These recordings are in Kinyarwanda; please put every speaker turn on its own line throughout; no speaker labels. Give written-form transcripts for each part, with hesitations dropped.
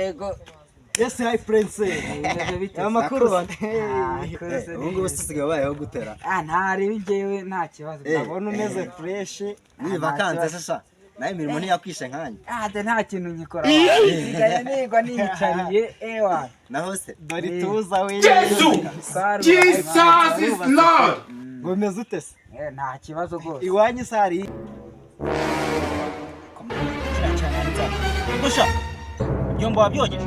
Yego.
Yes, hi Prince.
Bimeze bite?
Amakuru bane.
Ah, kose.
Ubu ngubu se usigaye ubayeho gutera?
Ah, ntareba, njyewe nta kibazo.
Ndabona umeze fresh.
Ni vacances se sha? Nawe imirimo ntiyakwishe nkanjye.
Ah, de nta kintu nkikora, nsigaye nigwa niyicariye, ewa.
Naho se?
Dore ituza we.
Jesus is Lord.
Ngo umeze ute se?
Eh, nta kibazo rwose.
Iwanyu se hari
Gusha ibyombo wabyogeje?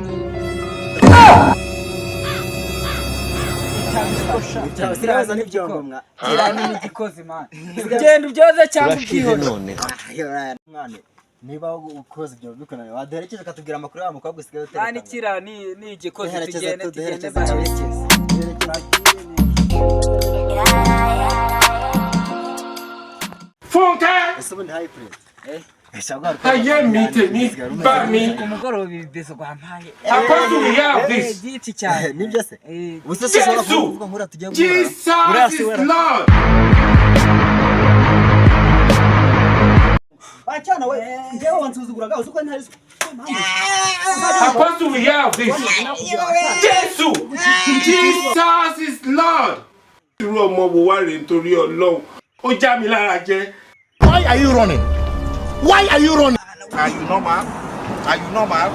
Usigaye n'ibyombo mwa.
Kiriya ni igikozi, man. Genda ubyoze cyangwa ubyihore.
Mwana, niba ukoze ibyo bikunaniye, waduherekeje ukatubwira amakuru y'wa mukobwa usigaye utereka.
Mani, kiriya ni igikozi.
Duherekeze.
Tugende, tugende.
Duherekeze.
Baherekeze.
Funke.
Ese ubundi, hi Prince?
Eh.
Ayé mi tèmi bá mi.
Ku mugoroba ibi bezo rwampaye.
Apostle, we have this.
Byinshi cyane.
Nibyo se?
Eh.
Ubu se ushobora
Yesu!
kuvuga nkura tugiye guhura?
Jesus is Lord.
Bacana we, njyewe wansuzuguraga, uzi ko ntari
Apostle, we have this. Jésù. Jesus is Lord. Irú ọmọ wo wá rèé nítorí Ọlọ́run? Ó já mi lára jẹ.
Why are you running? Why are you running?
Are you normal? Are you normal?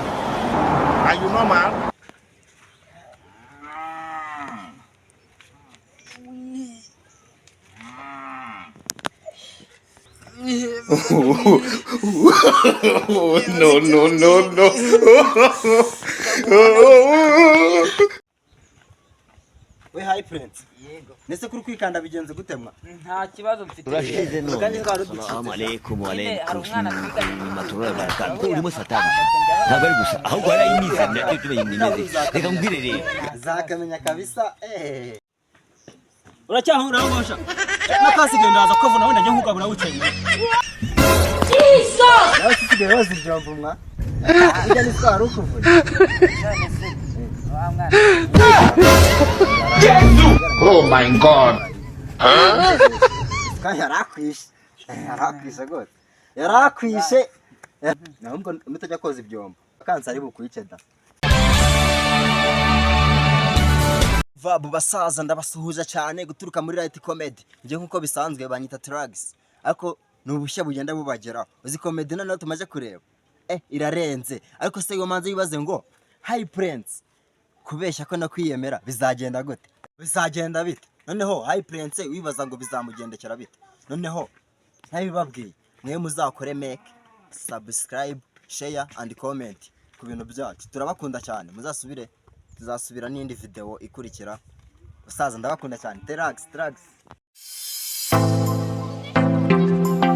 Are you normal?
No, no, no, no.
We, hi Prince.
Yego.
Nese kuri kwikanda bigenze gute mwa?
Nta kibazo mfite.
Urashize none.
Kandi twari ducitse.
Salamu alaikum.
Nyine hari
Alaikum
umwana twiganye.
warahmatullahi wabarakatuh. Ko urimo satani ntabwo ari gusa, ahubwo hari ayimizanira cyo tumenye imeze. Reka mbwire rero.
Zakamenya kabisa, eh.
Uracyahura gosha nakasigaye, ndaza kuvuna wenda njye nkugabura wicaye.
Nawe usigaye woza ibyombo mwa. Burya ni twari ukuvuna.
None se wa mwana?
Oh my God.
Kandi yarakwishe. Yarakwishe rwose. Yarakwishe. Nahubwo mutajya koza ibyombo. Kansa ari bukwice da. Vabu basaza, ndabasuhuza cyane guturuka muri Light Comedy. Njye nkuko bisanzwe banyita Trags. Ariko ni ubushya bugenda bubageraho. Uzi comedy noneho tumaze kureba? Eh, irarenze. Ariko se manze yibaze ngo Hi Prince kubeshya ko nakwiyemera bizagenda gute? Bizagenda bite? Noneho Hi Prince wibaza ngo bizamugendekera bite? Noneho ntabibabwiye. Mwe muzakore make, subscribe, share and comment ku bintu byacu. Turabakunda cyane. Muzasubire, tuzasubira n'indi video ikurikira. Basaza, ndabakunda cyane. Terax, Trax.